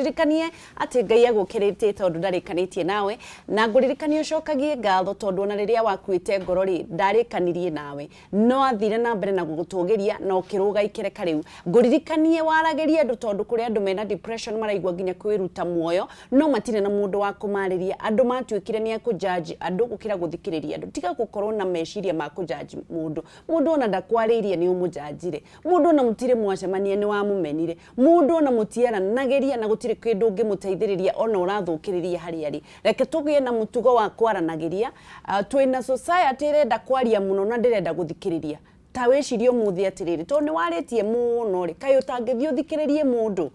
Ririkanie atĩ Ngai agũkĩrĩtie tondũ ndarĩkanĩtie nawe, na ngũririkanie ũcokagie ngatho tondũ ona rĩrĩa wakuĩte ngoro rĩ, ndarĩkanirie nawe, no athire na mbere na gũgũtũgĩria na ũkĩrũga ikereka rĩu. Ngũririkanie waragĩrie andũ tondũ kũrĩ andũ mena depression maraigua nginya kwĩruta muoyo, no matirĩ na mũndũ wa kũmarĩria. Andũ matuĩkire nĩ a kũ judge andũ gũkĩra gũthikĩrĩria andũ. Tiga gũkorwo na meciria ma kũ judge mũndũ. Mũndũ ona ndakwarĩirie nĩ ũmũjanjire. Mũndũ ona mũtirĩ mwacemania nĩ wamũmenire. Mũndũ ona mũtiaranagĩria na gũtirĩ kĩndũ ũngĩmũteithĩrĩria ona ũrathũkĩrĩria harĩa arĩ. Reke tũgĩe na mũtugo wa kwaranagĩria. Twĩna society ĩrenda kwaria mũno na ndĩrenda gũthikĩrĩria. Ta wĩcirie ũmũthĩ atĩrĩrĩ, tondũ nĩ warĩtie mũno rĩ, kaĩ ũtangĩthiĩ ũthikĩrĩrie mũndũ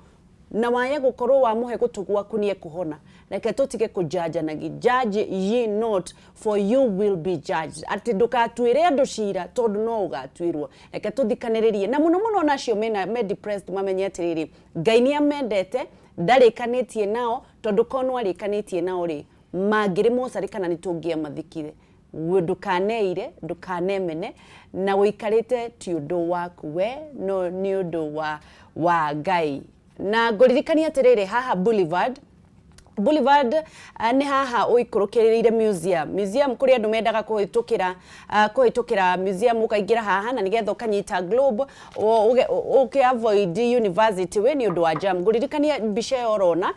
na waye gũkorwo wamũhe gũtũ gwaku nĩ ekũhona? Reke tũtige kũjanjanagi. Judge ye not, for you will be judged. Atĩ ndũgatuĩre andũ cira tondũ no ũgatuĩrwo. Reke tũthikanĩrĩrie, na mũno mũno ona acio mena me depressed mamenye atĩrĩrĩ, Ngai nĩ amendete, ndarĩkanĩtie nao, tondũ korwo no arĩkanĩtie nao rĩ, mangĩrĩ mocarĩ kana nĩ tũngĩamathikire. Ndũkaneire, ndũkanemene, na ũikarĩte ti ũndũ waku we, no nĩ ũndũ wa Ngai. Na ngũririkania atĩrĩrĩ, haha Boulevard, Boulevard nĩ haha ũikũrũkĩrĩire museum. Museum kũrĩ andũ mendaga kũhĩtũkĩra museum ũkaingĩra haha na nĩgetha ũkanyita Globe ũkĩ avoid University we nĩ ũndũ wa jam. Ngũririkania mbica ĩyo ũrona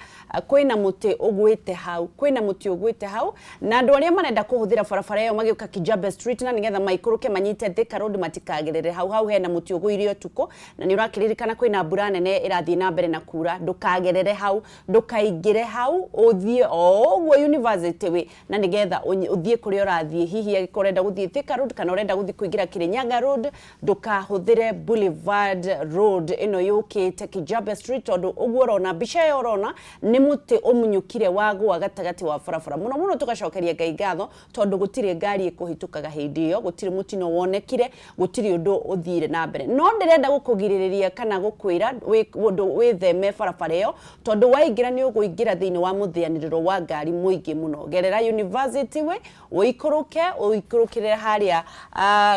kwĩna mũtĩ ũgwĩte hau, kwĩna mũtĩ ũgwĩte hau, na andũ arĩa marenda kũhũthĩra barabara ĩyo magĩũka Kijabe Street na nĩgetha maikũrũke manyite Thika Road matikagerere hau. Hau hena mũtĩ ũgũire ũtukũ, na nĩ ũrakĩririkana kwĩna mbura nene ĩrathiĩ na mbere na kura. Ndũkagerere hau, ndũkaingĩre hau, ũthiĩ o ũguo University Way na nĩgetha ũthiĩ kũrĩa ũrathiĩ. Hihi angĩkorwo ũrenda gũthiĩ Thika Road kana ũrenda gũthiĩ kũingĩra Kirinyaga Road, ndũkahũthĩre Boulevard Road ĩno yũkĩte Kijabe Street, tondũ ũguo ũrona mbica ĩyo ũrona nĩ mũtĩ ũmunyũkire wagũa gatagatĩ wa barabara. Mũno mũno tũgacokeria Ngai ngatho tondũ gũtirĩ ngari ĩkũhĩtũkaga hĩndĩ ĩyo, gũtirĩ mũtino wonekire, gũtirĩ ũndũ ũthire na mbere. No ndĩrenda gũkũgirĩrĩria kana gũkwĩra ũndũ wĩtheme barabara ĩyo, tondũ waingĩra nĩ ũkũingĩra thĩinĩ wa mũthĩanĩrĩro wa ngari mũingĩ mũno. Gerera University Way, ũikũrũke ũikũrũkĩre harĩa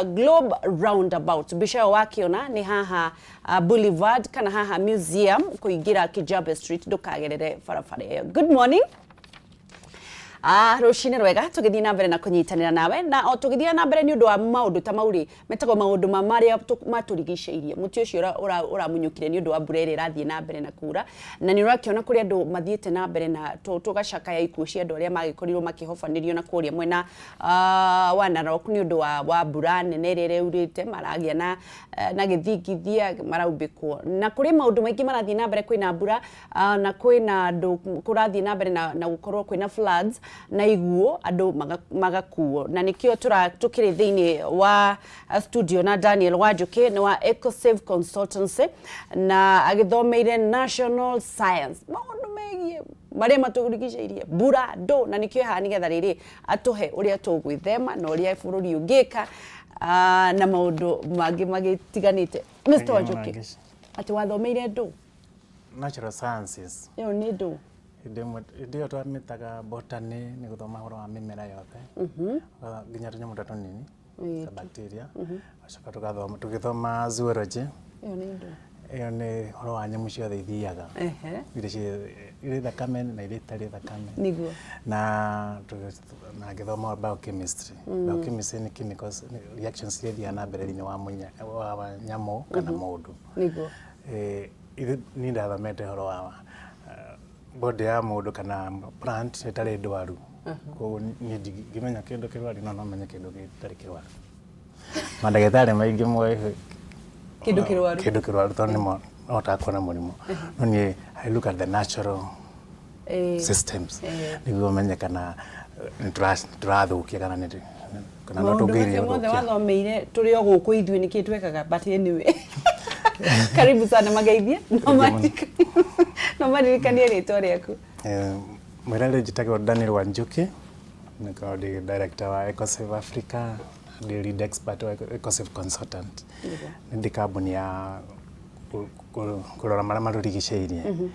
Globe Roundabout. Mbica ĩyo wakĩona nĩ haha Boulevard kana haha museum kũingĩra Kijabe Street, ndũkagerere barabara ĩyo. Good morning. Rũcinĩ rwega, tũgĩthiĩ na mbere na kũnyitanĩra nawe, na o tũgĩthiĩ na mbere nĩ ũndũ wa maũndũ ta mau rĩ, metagwo maũndũ ma marĩa matũrigicĩirie. Mũtĩ ũcio ũramunyũkire nĩ ũndũ wa mbura ĩrĩa ĩrathiĩ na mbere na kura, na nĩ ũrakĩona kũrĩ andũ mathiĩte na mbere na tũgacakaya ikuũ cia andũ arĩa magĩkorirwo makĩhobanĩrio na kũrĩa mwena wa Narok nĩ ũndũ wa mbura nene ĩrĩa ĩraurĩte, maragĩa na gĩthingithia, maraumbĩkwo, na kũrĩ maũndũ maingĩ marathiĩ na mbere. Kwĩna mbura na kwĩna andũ kũrathiĩ na mbere na gũkorwo kwĩna floods na iguũ, andũ magakuo, na nĩkĩo tũkĩrĩ thĩinĩ wa studio na Daniel Wanjũkĩ, nĩ wa EcoSave Consultancy na agĩthomeire National Science, maũndũ megiĩ marĩa matũrigicĩirie, mbura ndũ, na nĩkĩo haha nĩgetha rĩrĩ atũhe ũrĩa tũgwĩthema na ũrĩa bũrũri ũngĩka na maũndũ mangĩ magĩtiganĩte. Mr. Wanjũkĩ, atĩ wathomeire ndũ? Natural sciences. Ĩyo nĩ ndũ? Hĩndĩ ĩmwe, hĩndĩ ĩyo twamĩtaga botany, nĩ gũthoma ũhoro wa mĩmera yothe, nginya tũnyamũ tũrĩa tũnini ta bacteria. Gacoka tũgathoma, tũgĩthoma zoology. Ĩyo nĩ ndũ? Ĩyo nĩ ũhoro wa nyamũ ciothe ithiaga, iria irĩ thakame na iria itarĩ thakame. Na ngĩthoma biochemistry. Biochemistry nĩ chemicals, nĩ reactions iria ithiaga na mbere thĩinĩ wa nyamũ kana mũndũ. Niĩ ndathomete ũhoro wa body ya mũndũ kana plant ĩtarĩ ndwaru. Koguo niĩ ndingĩmenya kĩndũ kĩrwaru, no no menye kĩndũ gĩtarĩ kĩrwaru. Mandagĩtarĩ maingĩ moĩ kĩndũ kĩrwaru. Kĩndũ kĩrwaru tondũ nĩmo mahotaga kuona mũrimũ. No niĩ I look at the natural systems nĩguo menye kana nĩ tũrathũkia kana no maũndũ tũngĩgeria macio mothe gũthũkia. Wathomeire tũrĩ o gũkũ ithuĩ nĩkĩ twekaga? But anyway, karibu sana, mageithie no maririkanie rĩtwa rĩaku. Mwĩrare, njĩtagwo Daniel Wanjuki, nĩkorwo ndĩ director wa EcoSave Africa, ndĩ lead expert wa EcoSave Consultant. Nĩ ndĩ kambuni ya kũrora marĩa matũrigicĩirie,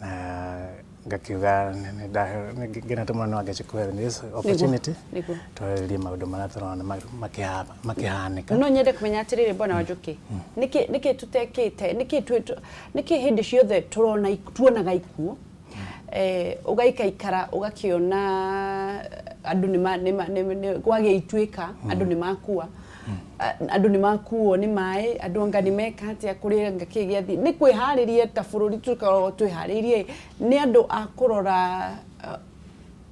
na ngakiuga nĩ ngenete mũno nĩ Wangechi kũhe this opportunity twarĩrĩrie maũndũ marĩa tũrona makĩhanĩka. No nyende kũmenya atĩrĩrĩ, bwana Wanjũkĩ, nĩkĩ tũtekĩte, nĩkĩ hĩndĩ ciothe tũrona tuonaga ikuũ? Ũgaikaikara ũgakĩona andũ nĩ kwagĩa ituĩka, andũ nĩ makua, andũ nĩ makuo nĩ maĩ, andũ anga nĩ meka atĩa, kũrĩ anga kĩ gĩathi. Nĩ kwĩharĩria ta bũrũri tũkoragwo twĩharĩirie nĩ andũ a kũrora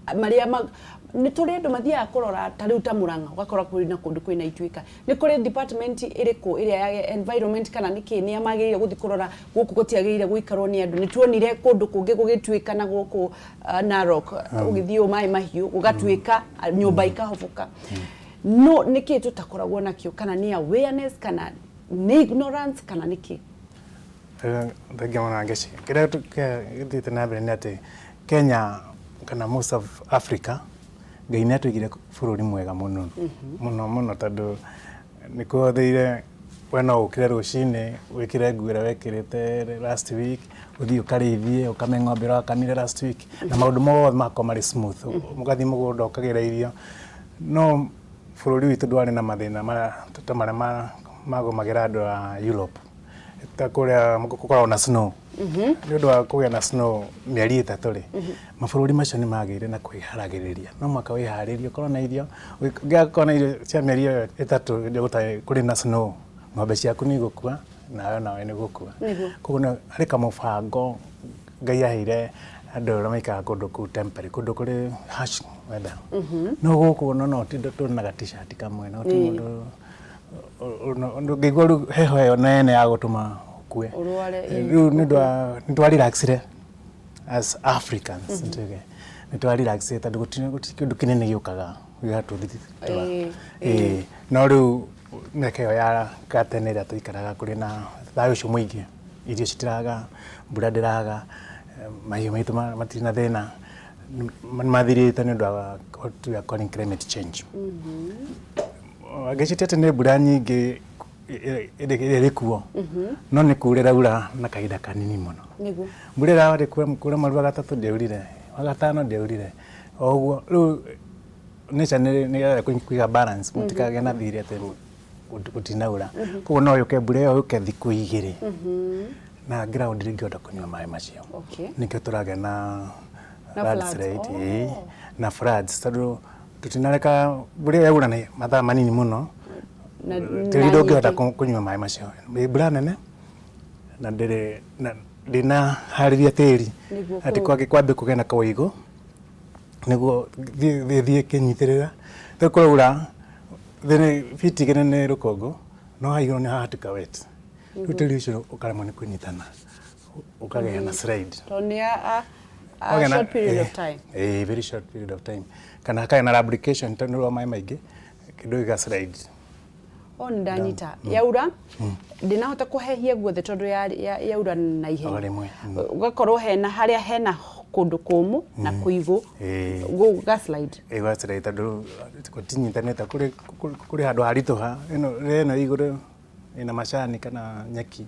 marĩa nĩ tũrĩ andũ mathiaga kũrora ta rĩu ta Murang'a, ũgakora kũrĩ na kũndũ kwĩna ituĩka. Nĩ kũrĩ department ĩrĩkũ ĩrĩa ya environment kana nĩ kĩ, nĩa magĩrĩire gũthiĩ kũrora gũkũ gũtiagĩrĩire gũikarwo nĩ andũ? Nĩ tuonire kũndũ kũngĩ gũgĩtuĩka na gũkũ Narok, ũgĩthiĩ ũũ maĩ mahiũ gũgatuĩka, nyũmba ikahoboka. No nĩ kĩ tũtakoragwo nakĩo? Kana nĩ awareness, kana nĩ ignorance, kana nĩ kĩ? Thengia mũno, Angeci. Kĩrĩa gĩthiĩte na mbere nĩ atĩ Kenya kana most of Africa, Ngai nĩ atũigire bũrũri mwega mũno mũno mũno, tondũ nĩ kũhũthĩire we no ũkĩre rũcinĩ, wĩkĩre nguo ĩrĩa wekĩrĩte last week, ũthiĩ ũkarĩithie, ũkame ng'ombe ĩrĩa wakamire last week, na maũndũ mothe magakorwo marĩ smooth, ũgathiĩ mũgũnda ũkagĩra irio. No bũrũri witũ ndwarĩ na mathĩna maya ta marĩa magũmagĩra andũ a Europe, ta kũrĩa gũkoragwo na snow. Nĩ ũndũ wa kũgĩa na snow mĩeri 3 rĩ, mabũrũri macio nĩ magĩire na kwĩharagĩrĩria. No mũhaka wĩharĩrie, ũkorwo na irio. Ũngĩakorwo na irio cia mĩeri ĩyo 3, hĩndĩ ĩyo gũtarĩ kũrĩ na snow, ng'ombe ciaku nĩ igũkua nawe nawe nĩ gũkua. Koguo harĩ kamũbango Ngai aheire andũ arĩa maikaraga kũndũ kũu temperate, kũndũ kũrĩ harsh weather. No gũkũ no tũrĩ na ga-T-shirt kamwe, no ti mũndũ ndũngĩigua rĩu heho ĩyo nene ya gũtũma ũkue. Ũrware, ĩĩ. Rĩu nĩ ũndũ wa nĩ twa relaxire as Africans, ntuge nĩ twa relaxire tondũ gũtirĩ kĩndũ kĩnene gĩũkaga gĩgatũthitũra. Ĩĩ, no rĩu mĩaka ĩyo ya gatene ĩrĩa twaikaraga kũrĩ na thayũ ũcio mũingĩ, irio citiraga, mbura ndĩraga, mahiũ maitũ matirĩ na thĩna, nĩ mathirĩte nĩ ũndũ wa what we are calling climate change. Angĩcitia atĩ nĩ mbura nyingĩ ĩrĩa ĩrĩ kuo, no nĩ kura ĩraura na kahinda kanini mũno. Mbura ĩrarĩ kura mweri wa gatatũ ndĩaurire, wa gatano ndĩaurire, o ũguo rĩu nature nĩ ĩrenda kũiga balance, mũtikagĩe na thirĩ atĩ gũtinaura. Koguo no yũke mbura ĩyo yũke thikũ 2 na ground ndĩngĩhota kũnyua maĩ macio. Nĩkĩo tũragĩa na Na landslide, floods. Ĩĩ, na floods, tondũ tũtinareka mbura ĩyo yaura na mathaa manini mũno, tĩri na ndũngĩhota nyingĩ. kũnyua maĩ macio. Ĩ mbura nene na ndĩrĩ na ndĩnaharĩria tĩri atĩ kwambe kũgĩa na kawĩigũ nĩguo thiĩ ĩkĩnyitĩrĩra. Rĩu kũraura thĩ nĩ biti 2 nĩ rũkũngũ, no haha igũrũ nĩ hahatuka wet, rĩu tĩri ũcio ũkaremwo nĩ kũnyitana, ũkagĩa na slide. Tondũ nĩ a short period of time. Eh, very short period of time, kana hakagĩa na lubrication tondũ wa maĩ maingĩ, kĩndũ gĩga slide. O nĩ ndanyita, yaura ndĩnahota kũhehia guothe tondũ yaura na ihenya. O rĩmwe. Ũgakorwo hena harĩa hena kũndũ kũmũ na kũigũ, gũga slide. Ĩga slide tondũ gũtinyitanĩte. Kũrĩ handũ haritũha, ĩno igũrũ ĩna macani kana nyeki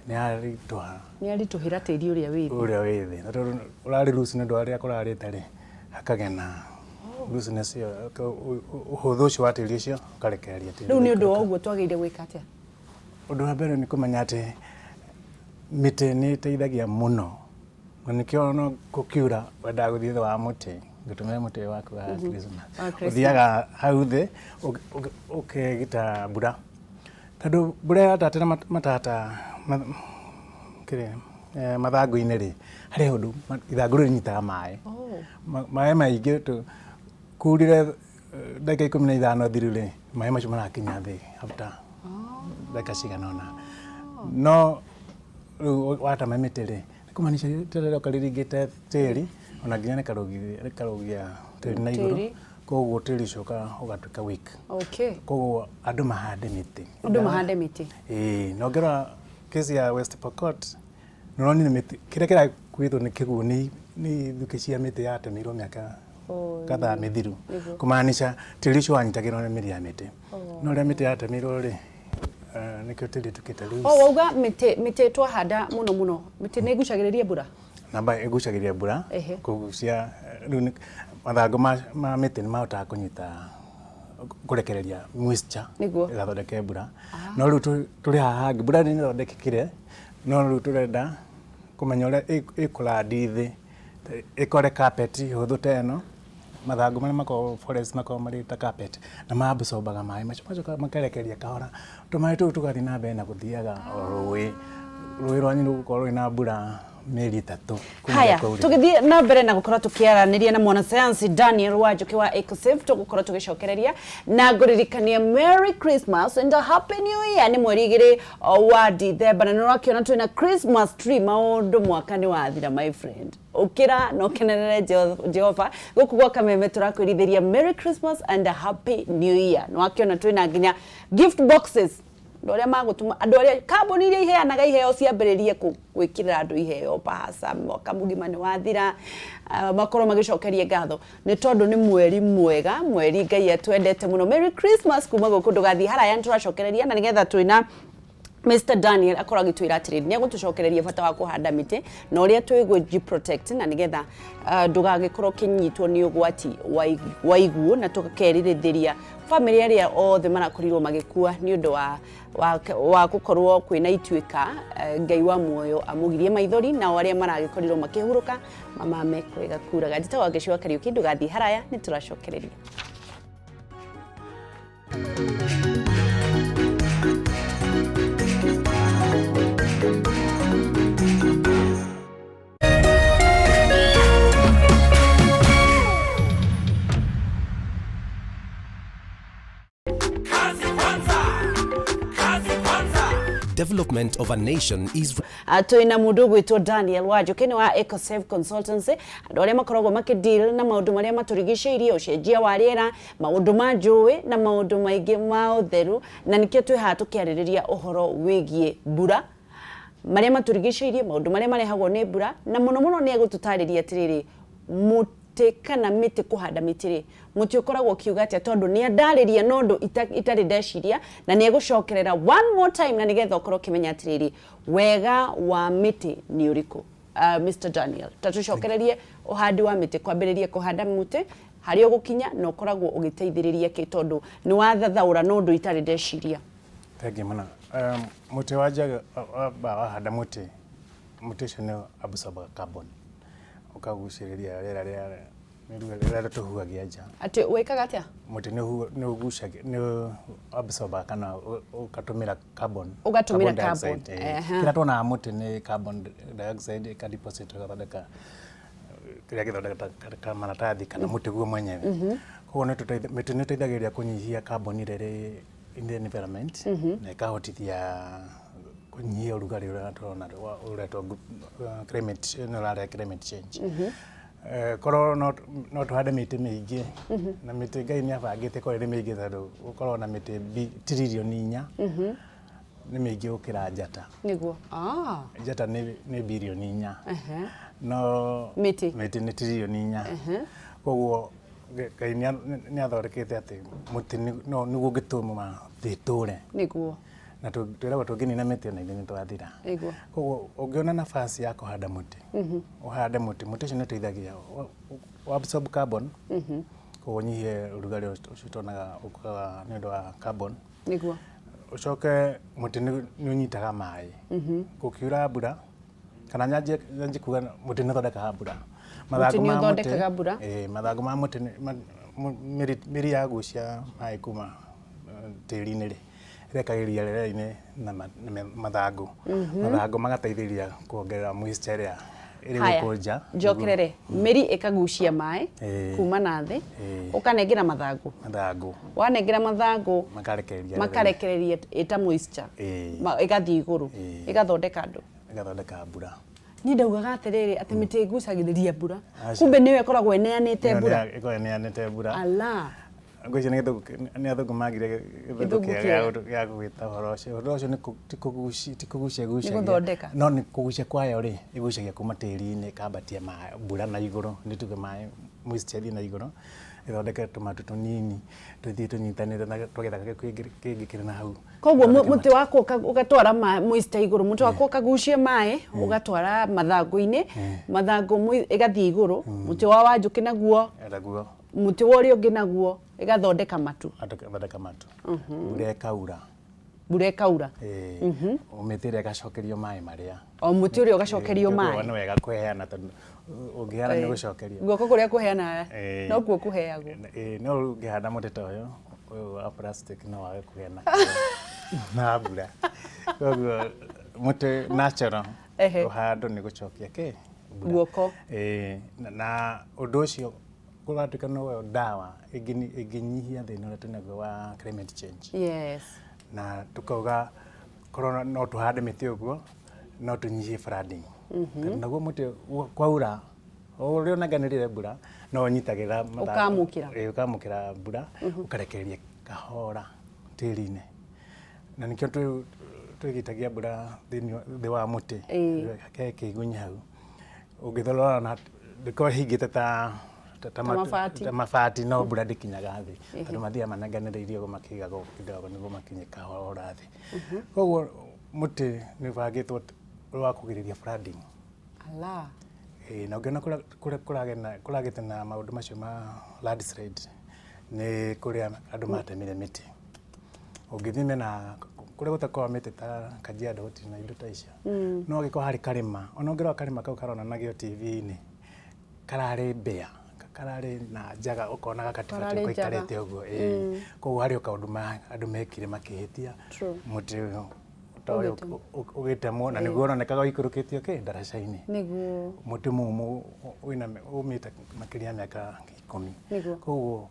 nĩ haritũha. Nĩ aritũhĩra tĩri ũrĩa wĩ thĩ. Ũrĩa wĩ thĩ. Na tondũ ũrarĩ loose nĩ ũndũ wa rĩrĩa kũrarĩte rĩ, hakagĩa na looseness ĩyo, ũhũthũ ũcio wa tĩri ũcio ũkarekereria tĩri. Rĩu nĩ ũndũ wa ũguo twagĩrĩire gwĩka atĩa? Ũndũ wa mbere nĩ kũmenya atĩ mĩtĩ nĩ ĩteithagia mũno, na nĩkĩo no gũkiura wendaga gũthiĩ thĩ wa mũtĩ. Ngũtũmĩre mũtĩ ũyũ waku wa Christmas. Wa Christmas. Ũthiaga hau thĩ ũkegita mbura, tondũ mbura yatatĩra matata kĩrĩa mathangũ-inĩ rĩ, harĩ ũndũ ithangũ rĩu rĩnyitaga maĩ. Maĩ maingĩ kurire ndagĩka 15 thiru rĩ, maĩ macio marakinya thĩ after ndagĩka cigana ũna. No rĩu watema mĩtĩ rĩ, nĩ kũmaanisha rĩera rĩroka rĩringĩte tĩri, ona nginya rĩkarũgia tĩri na igũrũ. Tĩri. Koguo tĩri ũcio ũgatuĩka weak. Koguo andũ mahande mĩtĩ. Andũ mahande mĩtĩ. Ĩĩ, na ũngĩrora case ya West Pokot, nĩ ũronire mĩtĩ kĩrĩa kĩrakuĩtwo nĩ kĩguũ nĩ ithukĩ cia mĩtĩ yatemirwo mĩaka kadhaa mĩthiru, kũmaanisha tĩri ũcio wanyitagĩrwo nĩ mĩri ya mĩtĩ. No rĩrĩa mĩtĩ yatemirwo rĩ, nĩkĩo tĩri ũtuĩkĩte loose. O wauga mĩtĩ twahanda mũno mũno, mĩtĩ nĩ ĩgucagĩrĩria mbura. Namba ĩgucagĩrĩria mbura. Kũgucia rĩu mathangũ ma mĩtĩ nĩ mahotaga kũnyita, kũrekereria moisture ĩgathondeke mbura. No rĩu tũrĩ haha hangĩ, mbura nĩ ĩthondekekire, no rĩu tũrenda kũmenya ũrĩa ĩkũlandi thĩ. Ĩkore carpet hũthũ ta ĩno, mathangũ marĩa makoragwo forest makoragwo marĩ ta carpet na maabsorbaga maĩ macio, macoka makarekereria kahora, tũmaĩ tũu tũgathiĩ na mbere na gũthiaga o rũĩ. Rũĩ rwanyu rũgũkorwo rwĩna mbura mĩeri 3 kuma Haya, rĩrĩa kwaurire. Tũgĩthiĩ na mbere na gũkorwo tũkĩaranĩria na mwanasayansi Daniel Wanjũkĩ wa Ecosave, tũgũkorwo tũgĩcokereria na ngũririkania Merry Christmas and a Happy New Year. Nĩ mweri 2 wa Dithemba na nĩ ũrakĩona twĩna Christmas tree. Maũndũ mwaka nĩ wathira, my friend, ũkĩra na ũkenerere Jehova. Gũkũ gwa Kameme tũrakwĩrithĩria Merry Christmas and a Happy New Year. Nĩ wakĩona twĩna nginya gift boxes. Andũ arĩa magũtũma, andũ arĩa kambuni iria iheanaga iheo ciambĩrĩrie gwĩkĩrĩra andũ iheo bahasa, mwaka mũgima nĩ wathira, makorwo magĩcokeria ngatho nĩ tondũ nĩ mweri mwega, mweri Ngai atwendete mũno. Merry Christmas kuma gũkũ, ndũgathiĩ haraya, nĩ tũracokereria na nĩgetha twĩna Mr. Daniel akorwo agĩtwĩra atĩrĩrĩ, nĩ egũtũcokereria bata wa kũhanda mĩtĩ na ũrĩa twĩgũ protect na nĩgetha ndũgagĩkorwo ũkĩnyitwo nĩ ũgwati wa iguũ, na tũkerirĩthĩria bamĩrĩ arĩa othe marakorirwo magĩkua nĩ ũndũ wa gũkorwo kwĩna ituĩka. Ngai wa muoyo amũgirie maithori, nao arĩa maragĩkorirwo makĩhurũka mamame kwega kuraga. Njĩtagwo Wangeci wa Kariũki, ndũgathiĩ haraya, nĩ tũracokereria. Development of a nation is Twĩna mũndũ ũgwĩtwo Daniel Wanjũkĩ, nĩ wa Ecosave Consultancy, andũ arĩa makoragwo makĩdeal na maũndũ marĩa matũrigicĩirie, ũcenjia wa rĩera, maũndũ ma njũĩ na maũndũ maingĩ ma ũtheru, na nĩkĩo twĩ haha tũkĩarĩrĩria ũhoro wĩgiĩ mbura, marĩa matũrigicĩirie, maũndũ marĩa marehagwo nĩ mbura, na mũno mũno nĩ egũtũtarĩria atĩrĩrĩ, mũtĩ kana mĩtĩ, kũhanda mĩtĩ rĩ, mũtĩ ũkoragwo ũkiuga atĩa, tondũ nĩ andarĩria na ũndũ itarĩ ndeciria, na nĩ egũcokerera one more time na nĩgetha ũkorwo ũkĩmenya atĩrĩrĩ, wega wa mĩtĩ nĩ ũrĩkũ. Mr. Daniel, ta tũcokererie ũhandi wa mĩtĩ, kwambĩrĩria kũhanda mũtĩ harĩa ũgũkinya na ũkoragwo ũgĩteithĩrĩria kĩ, tondũ nĩ wathathaũra na ũndũ itarĩ ndeciria. Thengiũ mũno. Mũtĩ wanjaga wamba wahanda mũtĩ, mũtĩ ũcio nĩ absorbaga carbon, ũkagucĩrĩria rĩera rĩrĩa tũhuhagia nja. Atĩ wĩkaga atĩa? Mũtĩ nĩ ũgucagia, nĩ absorbaga kana ũgatũmĩra carbon. Ũgatũmĩra Carbon dioxide, carbon. Kĩrĩa tuonaga mũtĩ nĩ carbon dioxide ĩka deposit, ĩgathondeka kĩrĩa gĩthondekaga ta maratathi kana mũtĩ guo mwenyewe. Koguo mĩtĩ nĩ ĩteithagĩrĩria kũnyihia carbon ĩrĩa ĩrĩ in the environment na ĩkahotithia kũnyihia ũrugarĩ ũrĩa tũrona ũretwo climate, nĩ ũrarehe climate change. Korwo no tũhande mĩtĩ mĩingĩ, na mĩtĩ Ngai nĩ abangĩte ĩkorwo ĩrĩ mĩingĩ, tondũ gũkorwo na mĩtĩ 4 trillion nĩ mĩingĩ gũkĩra njata. Nĩguo. Njata nĩ 4 billion, no Mĩtĩ. Mĩtĩ nĩ 4 trillion. Koguo Ngai nĩ athondekete atĩ mũtĩ nĩguo ũngĩtũma thĩ ĩtũre. Na twĩragwo tũngĩnina mĩtĩ ona ithuĩ nĩ twathira. Koguo ũngĩona nafasi ya kũhanda mũtĩ, ũhande mũtĩ. Mũtĩ ũcio nĩ ũteithagia wa absorb carbon, koguo ũnyihie ũrugarĩ ũcio tuonaga ũkaga nĩ ũndũ wa carbon. Ũcoke mũtĩ nĩ ũnyitaga maĩ gũkiura mbura, kana nyanjie kuga mũtĩ nĩ ũthondekaga mbura. Mũtĩ nĩ ũthondekaga mbura? Ĩĩ, mathangũ ma mũtĩ mĩri yagucia maĩ kuma tĩri-inĩ rĩ, ĩrekagĩrĩria rĩera-inĩ na mathangũ. Mathangũ magateithĩrĩria kuongerera moisture ĩrĩa ĩrĩ Haya, gũkũ nja. Njokerere. Mĩri ĩkagucia maĩ kuma na thĩ, ũkanengera mathangũ. Mathangũ. Wanengera mathangũ, makarekereria rĩera-inĩ. Makarekereria ĩta moisture. Ĩgathiĩ igũrũ, ĩgathondeka andũ. Ĩgathondeka mbura. Niĩ ndaugaga atĩrĩrĩ, atĩ mĩtĩ ĩgucagĩrĩria mbura. Aca. Kumbe nĩyo ĩkoragwo ĩneanĩte mbura. Ĩkoragwo ĩneanĩte mbura. Ala. Ngwĩciria nĩ athũngũ magire gĩthũngũ Gĩthũngũ kĩega kĩega. gĩa gwĩta ũhoro ũcio. Ũhoro ũcio ti kũgucia ĩgucagia. Gũthondeka. No nĩ kũgucia kwayo rĩ, ĩgucagia kuma tĩri-inĩ, ĩkambatia maĩ, mbura na igũrũ, nĩ tuge maĩ moisture ĩthiĩ na igũrũ, ĩthondeke tũmatu tũnini tũthiĩ tũnyitanĩte na twagetha kĩngĩ kĩrĩ na hau. Koguo Ĩthondeke mũtĩ wakwa ũgatwara moisture igũrũ, mũtĩ wakwa ũkagucia maĩ ũgatwara mathangũ-inĩ, mathangũ ĩgathiĩ igũrũ, mũtĩ wa Wanjũkĩ naguo, Naguo. Mũtĩ wa ũrĩa ũngĩ naguo ĩgathondeka matu. Ĩgathondeka matu. Mbura ĩkaura. Mbura ĩkaura. Ĩĩ. O mĩtĩ ĩrĩa ĩgacokerio maĩ marĩa. O mũtĩ ũrĩa ũgacokerio Ĩĩ, maĩ. Nĩ wega kũheana tondũ Ũngĩhanda nĩ gũcokerio. Guoko kũrĩa kũheanaga nokuo kũheagwo. No rĩu ũngĩhanda mũtĩ ta ũyũ ũyũ wa plastic no wage kũgĩa na na mbura. Koguo mũtĩ natural ũhandwo nĩ gũcokia kĩ? Mbura. Guoko. Na ũndũ ũcio kũratuĩka noyo ndawa ĩngĩnyihia thĩna ũrĩa twĩnaguo wa climate change. Na tukauga korwo no tũhande mĩtĩ ũguo no tũnyihie flooding. Tondũ naguo mũtĩ kwaura o ũrĩa ũnenganĩrire mbura no ũnyitagĩrĩra Ũkamũkĩra. Ũkamũkĩra mbura ũkarekereria kahora tĩri-inĩ. Na nĩkĩo twĩgitagia mbura thĩ wa mũtĩ he kĩgunyĩ hau. Ũngĩthorora na ndĩkorwo ĩhingĩte ta mabati. Ta mabati no mbura ndĩkinyaga thĩ. Tondũ mathiaga manenganĩrĩirie ũguo makĩigagwo kidogo nĩguo makinye kahora thĩ. Koguo mũtĩ nĩ ũbangĩtwo wa kũgirĩrĩria flooding. Ala. Na ũngĩona kũrĩa kũragĩte na maũndũ macio ma landslide nĩ kũrĩa andũ matemire mĩtĩ. Ũngĩthiĩ mĩena kũrĩa gũtakoragwo mĩtĩ ta Kajiado gũtirĩ na indo ta icio. No angĩkorwo harĩ karĩma, ona ũngĩrora karĩma kau karonanagio TV-inĩ, kararĩ mbĩa, kararĩ na njaga ũkona gaka tibatiĩ gũikarĩte ũguo. Koguo harĩ o kaũndũ andũ mekire makĩhĩtia mũtĩ ũyũ ta ũyũ ũgĩtemwo na nĩguo ũronekaga ũikũrũkĩtio kĩ ndaraca-inĩ. Nĩguo. Mũtĩ mũmũ wĩna ũmĩte makĩria ya mĩaka 10. Nĩguo. Koguo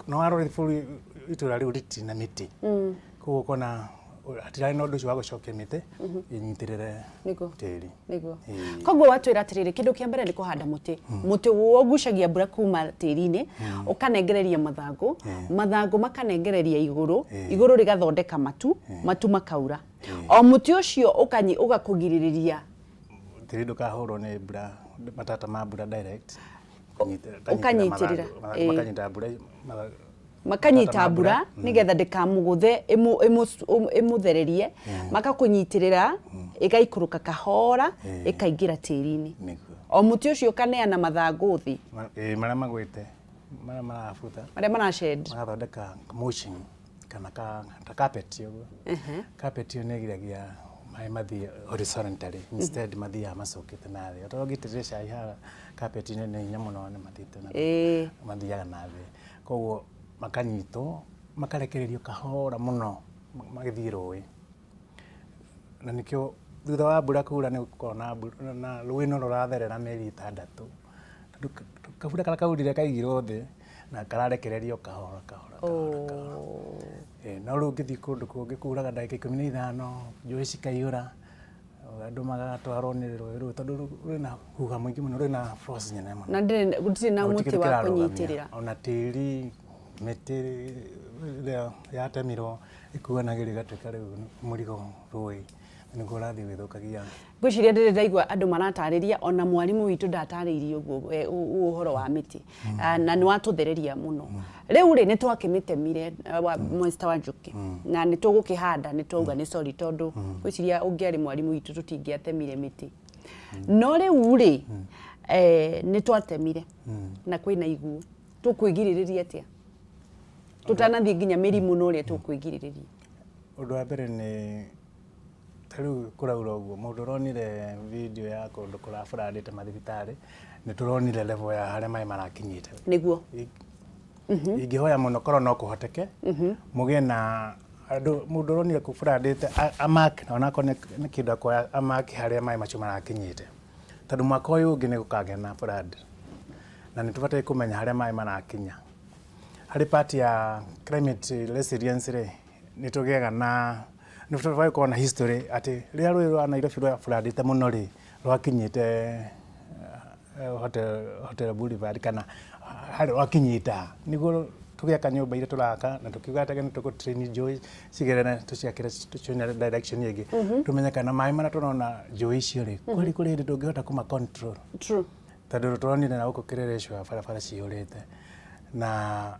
no warora bũrũri itũra rĩu rĩtirĩ na mĩtĩ. Koguo ũkona hatirarĩ na ũndũ ũcio wa gũcokia mĩtĩ ĩnyitĩrĩre tĩri. Nĩguo. Koguo watwĩra atĩrĩrĩ, kĩndũ kĩa mbere nĩ kũhanda mũtĩ. Mũtĩ ũgucagia mbura kuma tĩri-inĩ, ũkanengereria mathangũ, mathangũ makanengereria igũrũ, igũrũ rĩgathondeka matu, matu makaura. O mũtĩ ũcio ũgakũgirĩrĩria tĩri ndũkahũrwo nĩ mbura, matata ma mbura direct. Ũkanyitĩrĩra. Makanyita mbura. Makanyita mbura nĩgetha ndĩkamũgũthe ĩmũthererie, makakũnyitĩrĩra ĩgaikũrũka kahora ĩkaingĩra tĩri-inĩ. O mũtĩ ũcio ũkaneana mathangũ thĩ. Marĩa magwĩte, marĩa marabutha, marĩa marashed, magathondeka mulching kana ta carpet ũguo. Carpet ĩyo nĩ ĩgiragia maĩ mathiĩ horizontally, instead mathiaga macokete na thĩ. Otorwo ũngĩitĩrĩria cai haha carpet-inĩ nĩ hinya mũno nĩ mathiĩte na thĩ. Mathiaga na thĩ. Koguo makanyitwo, makarekererio kahora mũno magĩthiĩ rũĩ. Na nĩkĩo thutha wa mbura kura nĩ gũkoragwo na rũĩ no rũratherera mĩeri 6. Tondũ kabura karĩa kaurire kaigirwo thĩ na kararekererio kahora kahora kahora kahora. No rĩu ũngĩthiĩ kũndũ kũngĩ kuraga ndagĩka 15, njũĩ cikaiyũra, andũ magatwarwo nĩ rũĩ rũu tondũ rwĩna huha mũingĩ mũno, rwĩna force nene mũno. Na gũtirĩ na mũtĩ wa kũnyitĩrĩra. Ona tĩri, mĩtĩ ĩrĩa yatemirwo ĩkuanagĩrio ĩgatuĩka rĩu mũrigo rũĩ, nĩguo ũrathiĩ ũgĩthũkagia. Ngwĩciria ndĩrĩ ndaigua andũ maratarĩria, ona mwarimũ witũ ndatarĩirie ũguo ũhoro wa mĩtĩ. Na nĩ watũthereria mũno. Rĩu rĩ, nĩ twakĩmĩtemire Mr. Wanjuki, na nĩ tũgũkĩhanda, nĩ twauga nĩ sorry tondũ ngwĩciria ũngĩarĩ mwarimũ witũ tũtingĩatemire mĩtĩ. No rĩu rĩ, nĩ twatemire na kwĩna iguũ. Tũkwĩgirĩrĩria atĩa? Tũtanathiĩ nginya mĩrimũ na ũrĩa tũkwĩgirĩrĩria. Ũndũ wa mbere nĩ ta rĩu kũraura ũguo, mũndũ ũronire video ya kũndũ kũraburandĩte mathibitarĩ, nĩ tũronire level ya harĩa maĩ marakinyĩte. Nĩguo. Ingĩhoya mũno korwo no kũhoteke, mũgĩe na andũ, mũndũ ũronire kũburandĩte amark, onakorwo nĩ kĩndũ akuoya amark harĩa maĩ macio marakinyĩte. Tondũ mwaka ũyũ ũngĩ nĩ gũkagĩa na flood. Na nĩ tũbataire kũmenya harĩa maĩ marakinya. Harĩ part ya climate resilience rĩ, nĩ tũgĩaga na nĩ tũbataire gũkorwo na history atĩ rĩrĩa rũĩ rwa Nairobi rwa floodĩte mũno rĩ, rwakinyĩte Hotel Boulevard kana harĩa rwakinyĩte ha. Nĩguo tũgĩaka nyũmba iria tũraka na tũkiuga atĩ nĩ tũgũ train njũĩ cigerere tũciakĩre tũcionere direction ĩngĩ. Tũmenye kana maĩ marĩa tũrona njũĩ icio rĩ, kweli kũrĩ hĩndĩ tũngĩhota kũma control. Tondũ tũronire na gũkũ Kĩrĩrĩcua barabara ciyũrĩte na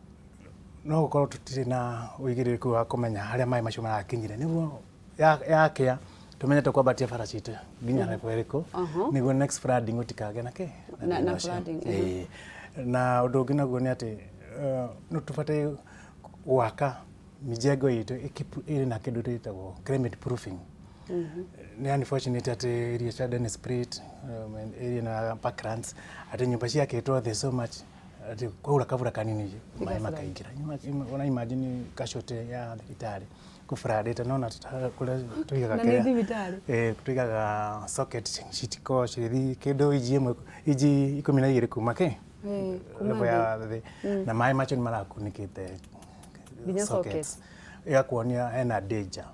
no gũkorwo tũtirĩ na ũigĩrĩrĩku wa kũmenya harĩa maĩ macio marakinyire. Nĩguo yakĩa tũmenye tũkwambatia bara citũ nginya level ĩrĩkũ, nĩguo next flooding gũtikagĩe na kĩ? Na flooding. Na ũndũ ũngĩ naguo nĩ atĩ no tũbataire gwaka mijengo itũ ĩrĩ na kĩndũ gĩtagwo climate proofing. Nĩ unfortunate atĩ area cia Dennis Pritt, area na Parklands, atĩ nyũmba ciakĩtwo thĩ so much atĩ kwaura kabura kanini maĩ makaingĩra. Ona imagine casualty ya thibitarĩ kũfloodĩte nona kũrĩa tũigaga Na nĩ thibitarĩ? Ĩĩ, tũigaga socket citikoragwo cigĩthiĩ kĩndũ inji 1, inji 12 kuma kĩ Kuma level ya thĩ, na maĩ macio nĩ marakunĩkĩte nginya sockets, ĩgakuonia hena danger,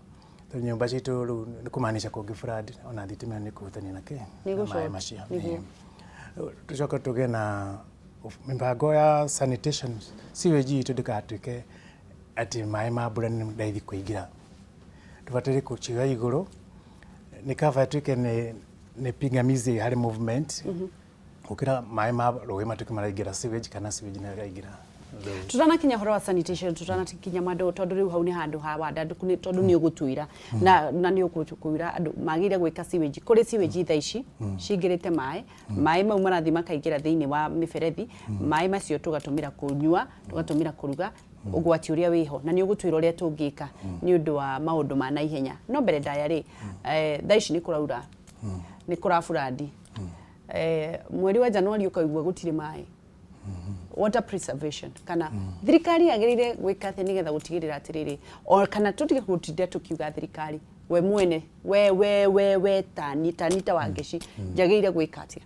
tondũ nyũmba citũ rĩu nĩ kũmaanisha kũngĩ flood ona thitima nĩ kũhutania na kĩ Nĩ na maĩ gũ-short, macio. Nĩguo. Ĩĩ. Tũcoke tũgĩe na mĩbango ya sanitation, sewage itũ ndĩgatuĩke atĩ maĩ ma mbura nĩ raithi kũingĩra, tũbataire kũciga igũrũ nĩ kaba ĩtuĩke nĩ pingamizi harĩ movement gũkĩra maĩ ma rũĩ matuĩke maraingĩra sewage kana sewage nĩ ĩraingĩra rũĩ. Tutanakinya ũhoro wa sanitation, tutanakinya mandũ, tondũ rĩu hau nĩ handũ ha wandandũku, nĩ tondũ nĩ ũgũtwĩra na nĩ ũgũtwĩra andũ magĩrĩire gwĩka sewage. Kũrĩ sewage thaa ici cingĩrĩte maĩ, maĩ mau marathiĩ makaingĩra thĩinĩ wa mĩberethi, maĩ macio tũgatũmĩra kũnyua, tũgatũmĩra kũruga, ũgwati ũrĩa wĩho, na nĩ ũgũtwĩra ũrĩa tũngĩka nĩ ũndũ wa maũndũ ma naihenya. No mbere ndaya rĩ, thaa ici nĩ kũraura, nĩ kũrablood, mweri wa Januari ũkaigua gũtirĩ maĩ. Water preservation, kana thirikari yagĩrĩire gwĩka atĩa nĩgetha gũtigĩrĩra atĩrĩrĩ, o kana tũtige gũtinda tũkiuga thirikari, we mwene, we tani ta Wangeci, njagĩrĩire gwĩka atĩa?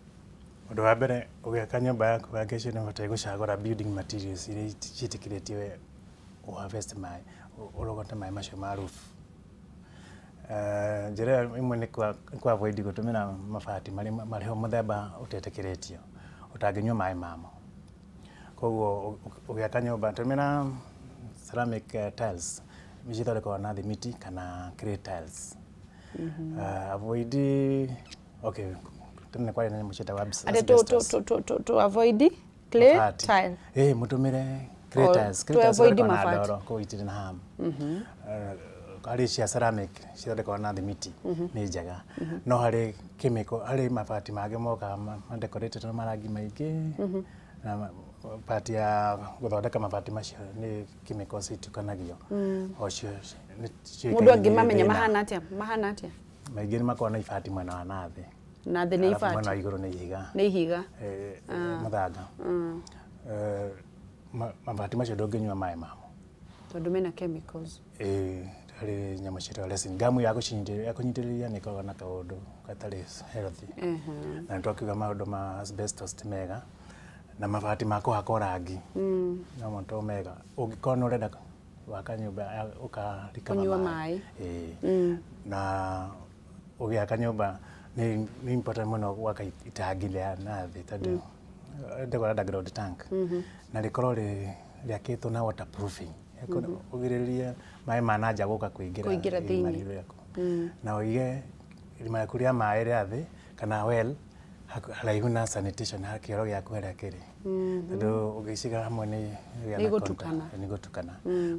Ũndũ wa mbere, ũgĩaka nyũmba yaku, Wangeci, nĩ ũbataire gũcagũra building materials iria ciĩtĩkĩrĩtio harvest maĩ, ũrogote maĩ macio ma roof. Njĩra ĩyo ĩmwe nĩ kũ avoid gũtũmĩra mabati marĩa marĩho mũthemba ũtetĩkĩrĩtio, ũtangĩnyua maĩ mamo. Koguo ũgĩaka nyũmba tũmĩra ceramic tiles cithondekagwo na thimiti kana clay tiles. Avoid, okay, tene kwarĩ na nyamũ ciĩtagwo atĩ asbestos. To avoid clay Mabati. tile. Ĩĩ, mũtũmĩre clay tiles. To Clay tiles avoid cithondekagwo na mabati. ndoro, koguo itirĩ na harm. Harĩ cia ceramic cithondekagwo na thimiti nĩ njega, no harĩ chemical, harĩ mabati mangĩ mokaga madecorated na marangi maingĩ, na part ya gũthondeka mabati macio nĩ chemicals itukanagio, o cio nĩ ciũĩkaine Mũndũ nĩ angĩmamenya thĩna. Mahana atĩa, mahana atĩa? Maingĩ nĩ makoragwo na ibati mwena wa nathĩ, Na thĩ nĩ arabu mwena ibati? wa igũrũ nĩ ihiga. Nĩ ihiga. Mũthanga. Mabati macio ndũngĩnyua maĩ mamo. Tondũ mena chemicals. Ĩĩ, harĩ nyamũ ciĩtagwo resin gum ya gũcinyitĩrĩria, ya kũnyitĩrĩria nĩ ĩkoragwo na kaũndũ gatarĩ healthy, na nĩ twakiuga maũndũ ma asbestos ti mega, na mabati ma kũhakwo rangi no to mega ũngĩkorwo nĩ ũrenda gwaka nyũmba ya ũka recover Kũnyua maĩ. Ĩĩ, na ũgĩaka nyũmba nĩ important mũno gwaka itangi rĩa nathĩ, tondũ rĩtagwo underground tank, na rĩkorwo rĩakĩtwo na waterproofing ũgirĩrĩrie maĩ ma nanja gũka kũingĩra Kũingĩra irima thĩinĩ. rĩu rĩaku, na ũige irima rĩaku rĩa maĩ rĩa thĩ kana well haraihu na sanitation ha kĩoro gĩaku harĩa kĩrĩ, tondũ ũgĩciga hamwe nĩ ĩgĩa na Nĩ igũtukana. Nĩ igũtukana.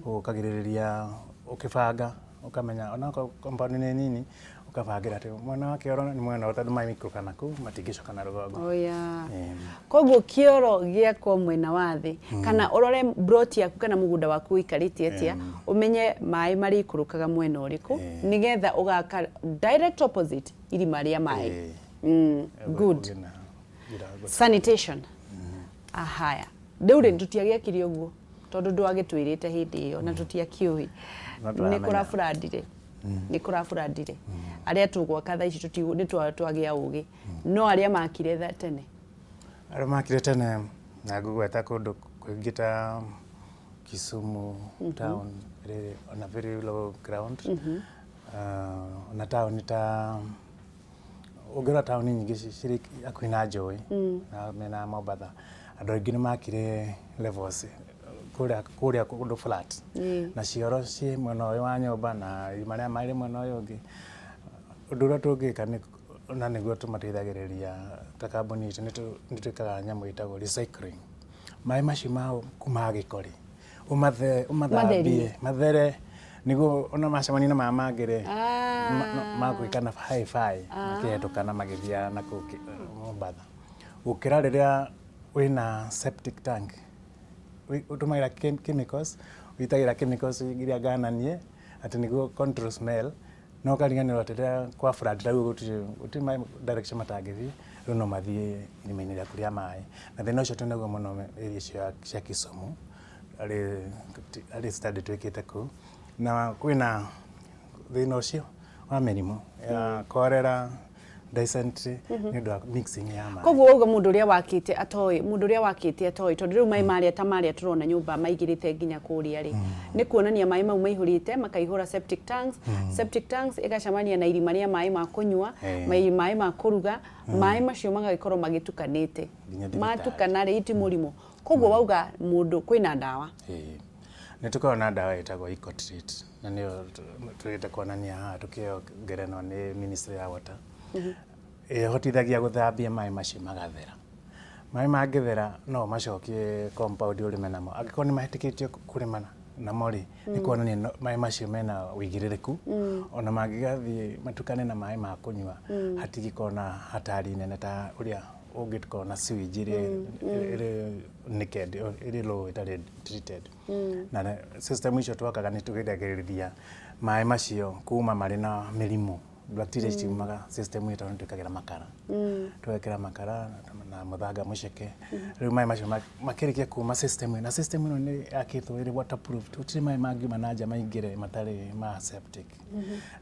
Koguo ũkagirĩrĩria ũkĩbanga, ũkamenya onakorwo compound nĩ nini, ũkabangĩra atĩ mwena wa kĩoro nĩ mwena ũyũ, tondũ maĩ maikũrũka na kũu matingĩcoka na rũgongo. Oh, yeah. Ĩĩ. Koguo kĩoro gĩakwo mwena wa thĩ, kana ũrore plot yaku kana mũgũnda waku ũikarĩte atĩa, ũmenye maĩ marĩikũrũkaga mwena ũrĩkũ, nĩgetha ũgaka direct opposite irima rĩa maĩ. Good. Ũgĩe na njĩra ya Sanitation. Ahaya, rĩu rĩ, tũtiagĩakire ũguo tondũ ndwagĩtwĩrĩte hĩndĩ ĩyo na tũtiakĩũĩ. No Nĩ tũramenya. Kũrabloodire, nĩ kũrabloodire. Arĩa tũgwaka thaa ici nĩ twagĩa ũgĩ, no arĩa makire tene? Arĩa makire tene, na ngũgweta kũndũ kũingĩ ta Kisumu town ĩrĩ on a very low ground, ona taũni ta ũngĩrora taũni nyingĩ cirĩ hakuhĩ na njũĩ na mĩena ya Mombatha, andũ aingĩ nĩ makire levels kũrĩa kũndũ flat, na cioro ciĩ mwena ũyũ wa nyũmba na irima rĩa maĩ rĩ mwena ũyũ ũngĩ. Ũndũ ũrĩa tũngĩka nĩ na nĩguo tũmateithagĩrĩria ta kambuni itũ, nĩ twĩkaga nyamũ ĩtagwo recycling. Maĩ macio ma kuma gĩko rĩ, ũmathambie. Matherie. Mathere, nĩguo ona macemania na maya mangĩ rĩ, magwĩka na hi-fi makĩhetũka na magĩthiaga na kũu Mombatha, gũkĩra rĩrĩa wĩna septic tank ũtũmagĩra chemicals, wĩitagĩra chemicals iria ngananie atĩ nĩguo control smell. No ũkariganĩrwo atĩ rĩrĩa kwa flood rĩu gũtirĩ maĩ direction matangĩthiĩ, rĩu no mathiĩ irima-inĩ rĩaku rĩa maĩ. Na thĩna ũcio twĩnaguo mũno area cia Kisumu, harĩ study twĩkĩte kũu, na kwĩna thĩna ũcio wa mĩrimũ ya cholera, dysentery, nĩ ũndũ wa mixing ya maĩ. Koguo wauga mũndũ ũrĩa wakĩte atoĩ, mũndũ ũrĩa wakĩte atoĩ, tondũ rĩu maĩ marĩa ta marĩa tũrona nyũmba maigĩrĩte nginya kũrĩa rĩ, nĩ kuonania maĩ mau maihũrĩte makaihũra septic tanks, septic tanks ĩgacemania na irima rĩa maĩ ma kũnyua, maĩ ma kũruga, maĩ macio magagĩkorwo magĩtukanĩte. Nginya thibitarĩ. Matukana rĩ, ti mũrimũ. Koguo wauga mũndũ kwĩna ndawa. Ĩĩ. Nĩ tũkoragwo na ndawa ĩtagwo EcoTreat, na nĩyo tũrĩte kuonania haha tũkĩheo ngerenwa nĩ Ministry ya Water. Ĩhotithagia gũthambia maĩ macio magathera. Maĩ mangĩthera no ũmacokie compound ũrĩme namo. Angĩkorwo nĩ mahĩtũkĩtio kũrĩma namo rĩ, nĩ kuonania maĩ macio mena ũigĩrĩrĩku. Ona mangĩgathiĩ matukane na maĩ ma kũnyua, hatingĩkorwo na hatari nene ta ũrĩa ũngĩkorwo na sewage ĩrĩa ĩrĩ naked, ĩrĩ low, ĩtarĩ treated. Na system icio twakaga nĩ tũgiragĩrĩria maĩ macio kuma marĩ na mĩrimũ. Bacteria ciumaga system ĩyo tondũ twĩkagĩra makara. Tũgekĩra makara na mũthanga mũceke. Rĩu maĩ macio makĩrĩkia kuma system ĩno, na system ĩno nĩ yakĩtwo ĩrĩ waterproof, gũtirĩ maĩ mangiuma na nja maingĩre matarĩ ma septic.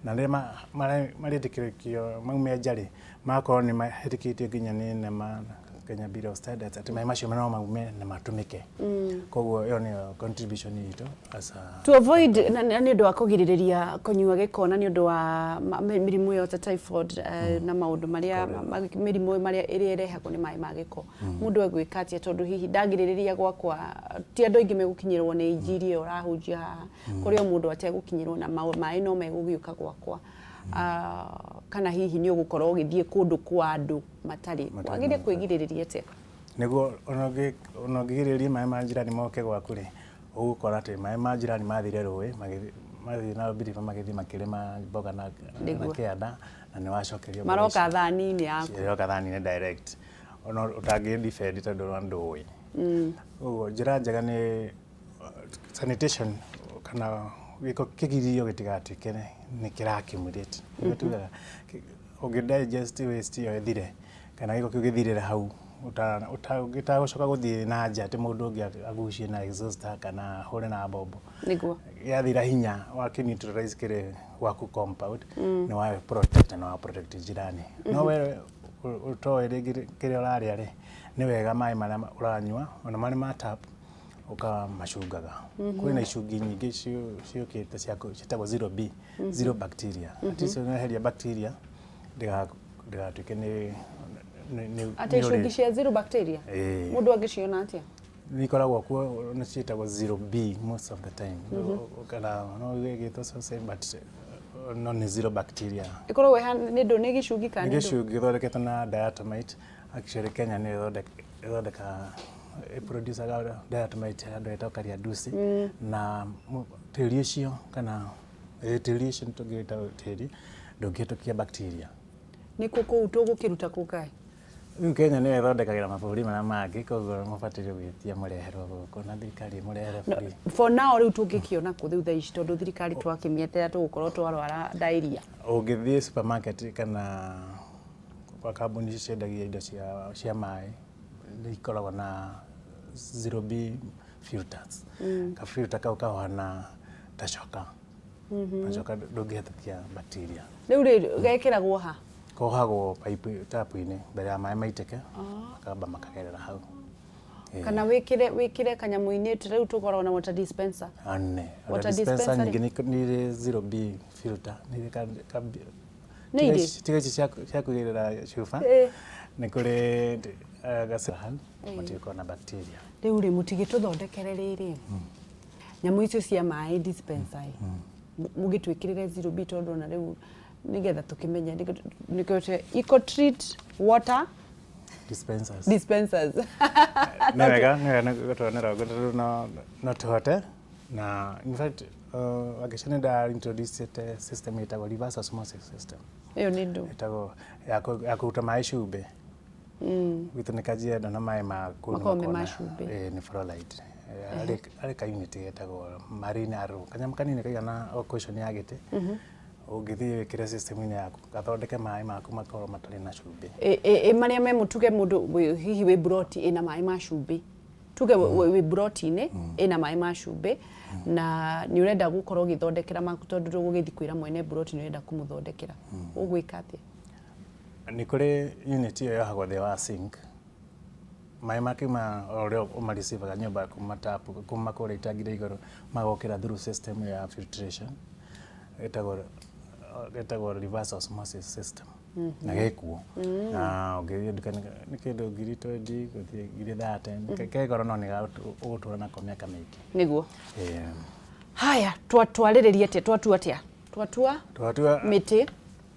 Na rĩrĩa marĩtĩkĩrĩkio maume nja rĩ, magakorwo nĩ mahĩtũkĩtio nginya nĩ NEMA, Kenya Bureau of Standards, atĩ maĩ macio no maume na matũmĩke. Koguo ĩyo nĩyo contribution itũ as a To avoid, na nĩ ũndũ wa kũgirĩrĩria kũnyua gĩko, na nĩ ũndũ wa mĩrimũ ĩyo ta typhoid, na maũndũ marĩa mĩrimũ marĩa ĩrĩa ĩrehagwo nĩ maĩ ma gĩko, mũndũ egwĩka atĩa? Tondũ hihi ndangirĩrĩria gwakwa, ti andũ aingĩ megũkinyĩrwo nĩ injiri ĩyo ũrahunjia haha, kũrĩ o mũndũ ategũkinyĩrwo na maĩ no megũgĩũka gwakwa, kana hihi nĩ ũgũkorwo ũgĩthiĩ kũndũ kwa andũ matarĩ, wagĩrĩire kwĩgirĩrĩria atĩa? Nĩguo ona ũngĩgirĩrĩria maĩ ma njirani moke gwaku rĩ, ũgũkora atĩ maĩ ma njirani mathire rũĩ, mathiĩ na mbiriba magĩthiĩ makĩrĩma mboga na kĩanda, na nĩ wacokerio. Maroka thani-inĩ yaku. Maroka thani-inĩ direct. Ona ũtangĩ defend tondũ ndũĩ. Ũguo njĩra njega nĩ sanitation, kana gĩko kĩgirio gĩtigatuĩke nĩ kĩra accumulate. Nĩguo tugaga ũngĩ digest waste ĩyo ĩthire, kana gĩko kĩu gĩthirĩre hau gĩtagũcoka gũthiĩ na nja atĩ mũndũ ũngĩ agucie na exhauster kana ahũre na mbombo. Nĩguo. Gĩathira hinya wakĩ neutralize kĩrĩ gwaku compound, nĩ wa protect na wa protect jirani. No we ũtoĩ rĩngĩ kĩrĩa ũrarĩa rĩ, nĩ wega maĩ marĩa ũranyua ona marĩ ma tap ũkamacungaga. Kwĩna icungi nyingĩ ciũkĩte ciĩtagwo zero B, zero bacteria. Atĩ icio nĩweheria bacteria ndĩgatuĩke nĩ Atĩ icungi cia zero bacteria? Ĩĩ. Mũndũ angĩciona atĩa? Nĩ ikoragwo kuo, nĩ ciĩtagwo zero B most of the time. Kana no ĩgĩtwo same, but no nĩ zero bacteria. Ĩkoragwo ĩhana nĩ ndũ, nĩ gĩcungi kana nĩ ndũ? Gĩcungi gĩthondeketwo na diatomite. Actually Kenya nĩ ĩthondekaga, ĩproducaga diatomite handũ hetagwo Kariandusi, na tĩri ũcio, kana tĩri ũcio tũngĩta tĩri ndũngĩhĩtũkia bacteria. Nĩ kũ kũu tũgũkĩruta kũ kaĩ? Rĩu Kenya nĩyo ĩthondekagĩra mabũrũri marĩa mangĩ, koguo mũbataire gwĩtia mũreherwo gũkũ na thirikari ĩmũrehere free. For now rĩu tũngĩkĩona kũ rĩu thaa ici, tondũ thirikari twakĩmĩeterera tũgũkorwo twarwara diarrhea? Ũngĩthiĩ supermarket kana kwa kambuni icio ciendagia indo cia maĩ, nĩ ikoragwo na zero B filters. Ka filter kau kahana ta coka. Na coka ndũngĩhetũkia bacteria. Rĩu rĩ gekĩragwo ha? Kohagwo pipe tap-inĩ mbere ya maĩ maitĩke, makamba makagerera hau. Kana wĩkĩre kanyamũ-inĩ rĩu tũkoragwo na water dispenser. Ane. Water Water dispenser dispenser nyingĩ nĩ irĩ zero B filter. Nĩ irĩ Nĩ irĩ? Tiga ici cia kũigĩrĩra cuba. Nĩ kũrĩ gacahani matigũkorwo na bacteria. Rĩu rĩ mũtigĩtũthondekere rĩrĩ nyamũ icio cia maĩ dispenser ĩ, mũgĩtwĩkĩrĩre zero B, tondũ ona rĩu nĩgetha tũkĩmenye nĩkĩo eco treat water dispensers. Dispensers. Nĩ wega, nĩ wega gũtuonera ũguo, tondũ no tũhote. Na in fact Wangeca nĩ nda introduce system ĩtagwo reverse osmosis system. Ĩyo nĩ ndũ? Ĩtagwo ya kũruta maĩ cumbĩ. Gwitũ nĩ Kajiado na maĩ ma kũu nĩ Makoragwo me makoragwo ma cumbĩ. Ĩĩ, nĩ fluoride. Harĩ ka unit getagwo marine arrow. Kanyamũ kanini kaigana o cushion ya gĩtĩ. Ũngĩthiĩ wĩkĩre system-inĩ yaku gathondeke maĩ maku makorwo matarĩ na cumbĩ. Ĩ marĩa me tuge mũndũ hihi wĩ buroti ĩna maĩ ma cumbĩ, tuge wĩ buroti-inĩ ĩna maĩ ma cumbĩ na nĩ ũrenda gũkorwo ũgĩthondekera maku, tondũ ndũgũgĩthiĩ kwĩra mwene buroti nĩ ũrenda kũmũthondekera, ũgwĩka atĩa? Nĩ kũrĩ unit ĩyo yohagwo thĩ wa sink. Maĩ makiuma o ũrĩa ũmareceivaga nyũmba kuma tap, kuma kũrĩa itangi rĩa igũrũ, magokĩra through system ya filtration ĩtagwo reverse osmosis system, na gĩkuo na ũngĩthiĩ nduka nĩ kĩndũ 20,000 gũthiĩ 30,000. Ke goro no nĩ ũgũtũra nako mĩaka mĩingĩ. Nĩguo. Haya, twarĩrĩria atĩa? Twatua atĩa? Twatua Twatua mĩtĩ.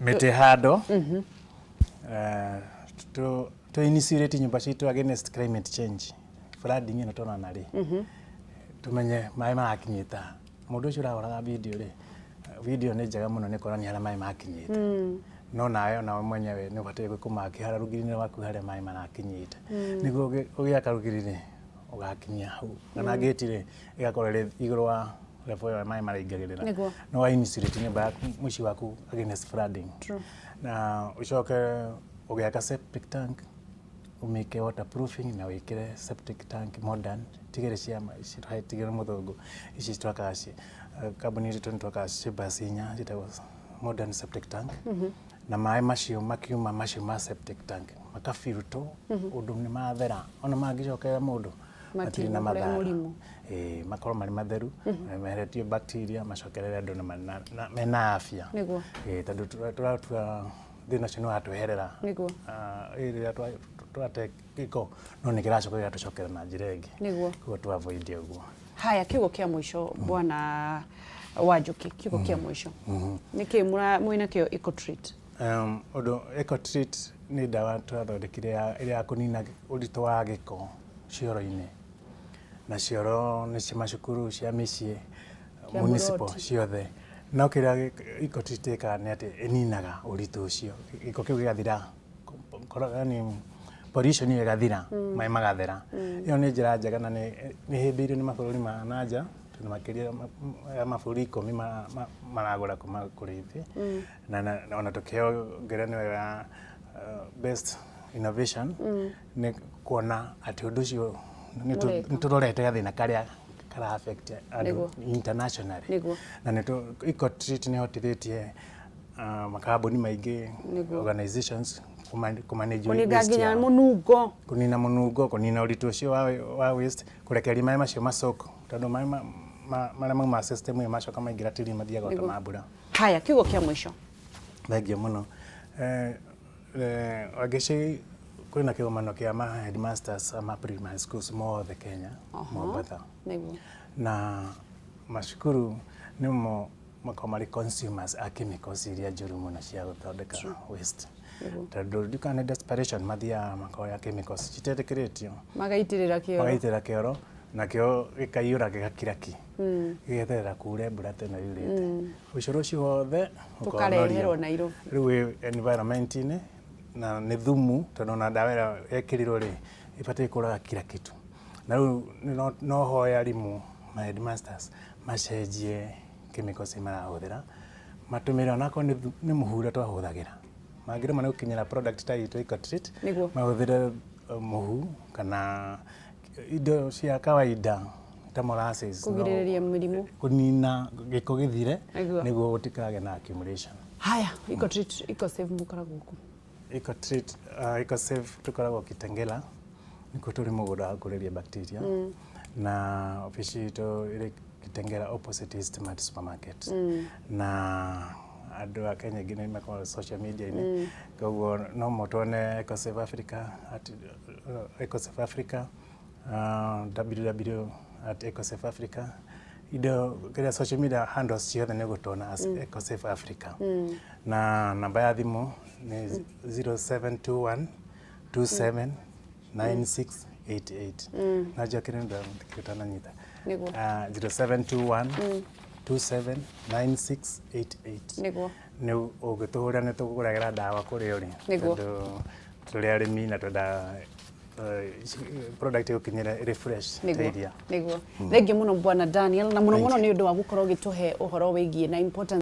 Mĩtĩ handũ tu insulate nyũmba citũ against climate change, flooding ĩno tũrona rĩ, tumenye maĩ marakinyĩta mũndũ ũcio ũrahoraga video rĩ. Video nĩ njega mũno nĩ kuonania harĩa maĩ makinyĩte, no nawe onawe mwenyewe nĩ ũbataire kũmaki harĩa rũgiri-inĩ rwaku harĩa maĩ marakinyĩte, nĩguo ũgĩaka rũgiri rĩ, ũgakinyia hau, kana gate rĩ, ĩgakorwo ĩrĩ igũrũ wa level ĩyo maĩ maraingagĩrĩra. No wa insulate nyũmba yaku, mũciĩ waku against flooding. Na ũcoke ũgĩaka septic tank ũmĩke waterproofing na wĩkĩre septic tank modern, tigĩrĩ cia tigĩrĩ mũthũngũ ici twakaga ci kambuni itũ nĩ twakaga chambers inya ciĩtagwo modern septic tank, na maĩ macio makiuma macio ma septic tank makafilter ũndũ nĩ mathera, ona mangĩcokerera mũndũ matirĩ na Matigũkũrehe mathara. Mũrimũ. Ĩĩ, makorwo marĩ matheru, meheretio bacteria, macokerere andũ na mena afya. Ĩĩ, tondũ tũratua thĩna ũcio nĩ watweherera. Rĩrĩa twate gĩko no nĩ kĩracoka gĩgatũcokera na njĩra ĩngĩ. Koguo tu avoid ũguo. Haya, kiugo kĩa mũico, bwana Wanjũkĩ, kiugo kĩa mũico nĩkĩ mwĩna kĩo Ecotreat? Ũndũ Ecotreat nĩ ndawa twathondekire ĩrĩa ya kũnina ũritũ wa gĩko cioro-inĩ, na cioro nĩ cia macukuru, cia mĩciĩ, Cia municipal, buroti. Ciothe. No kĩrĩa Ecotreat ĩkaga nĩ atĩ ĩninaga ũritũ ũcio, gĩko kĩu gĩgathira, yani pollution ĩyo ĩgathira, maĩ magathera. Ĩyo nĩ njĩra njega na nĩ ĩhĩmbĩirio nĩ mabũrũri ma nanja, tondũ makĩria ya mabũrũri 10 maragũra kuma kũrĩ ithuĩ, na ona tũkĩheo ngerenwa ya best innovation nĩ kuona atĩ ũndũ ũcio nĩ Mũreka. Nĩ tũrorete gathĩna karĩa kara affect andũ internationally. Na nĩ Ecotreat nĩ ĩhotithĩtie makambuni maingĩ, organizations kũmanage Kũninga waste nginya yao. mũnungo. Kũnina mũnungo, kũnina ũritũ ũcio wa waste, kũrekereria maĩ macio macoke, tondũ maĩ marĩa mauma system ĩyo macoka maingĩra tĩri mathiaga ota ma mbura. Haya, kiugo kĩa mũico. Thengiũ mũno. Wangeci, kwĩna kĩgomano kĩa ma headmasters ma primary schools mothe Kenya, Mombatha. Na macukuru nĩmo makoragwo marĩ consumers a chemicals iria njũru mũno cia gũthondeka waste, tondũ ndikana nĩ desperation mathiaga makoya chemicals citetĩkĩrĩtio. Magaitĩrĩra kĩoro. Magaitĩrĩra kĩoro nakĩo gĩkaiyũra gĩgakira ki, gĩgeterera kure mbura ta ĩno yurĩte, ũcũrũ ũcio wothe Tũkareherwo Nairobi. Rĩu wĩ environment-inĩ na nĩ thumu, tondũ ona ndawa ĩrĩa yekĩrirwo rĩ, ĩbatiĩ kũraga kila kitu. Na rĩu no hoe arimũ ma headmasters macenjie chemicals iria marahũthĩra, matũmĩre onakorwo nĩ mũhu ũrĩa twahũthagĩra, mangĩremwo nĩ gũkinyĩra product ta itũ Ecotreat, mahũthĩre mũhu kana indo cia kawaida ta molasses. Kũgirĩrĩria mĩrimũ. Kũnina gĩko gĩthire nĩguo gũtikagĩe na accumulation. Haya, Ecotreat, Ecosave mũkoragwo kũ? Ecotreat, Ecosave tũkoragwo Kitengela, nĩkuo tũrĩ mũgũnda wa gũkũrĩria bacteria, na obici itũ ĩrĩ Kitengela opposite Eastmart supermarket. Na andũ a Kenya aingĩ nĩ makoragwo social media-inĩ, koguo no mũtuone Ecosave Africa at Ecosave Africa, www@EcoSafe Africa, indo kĩrĩa social media handles ciothe nĩ ũgũtuona as Ecosave Africa. Na namba ya thimũ nĩ 0721 27 9688. Na njokere nĩ ũtananyita. 0721 27 9688. Nĩ ũngĩtũhũrĩra nĩ tũgũkũrehera ndawa kũrĩa ũrĩ, tondũ tũrĩ arĩmi na twenda product ĩgũkinyĩra ĩrĩ fresh ta iria. Nĩguo, thengiũ mũno, bwana Daniel, na mũno mũno nĩ ũndũ wa gũkorwo ũgĩtũhe ũhoro wĩgiĩ na importance.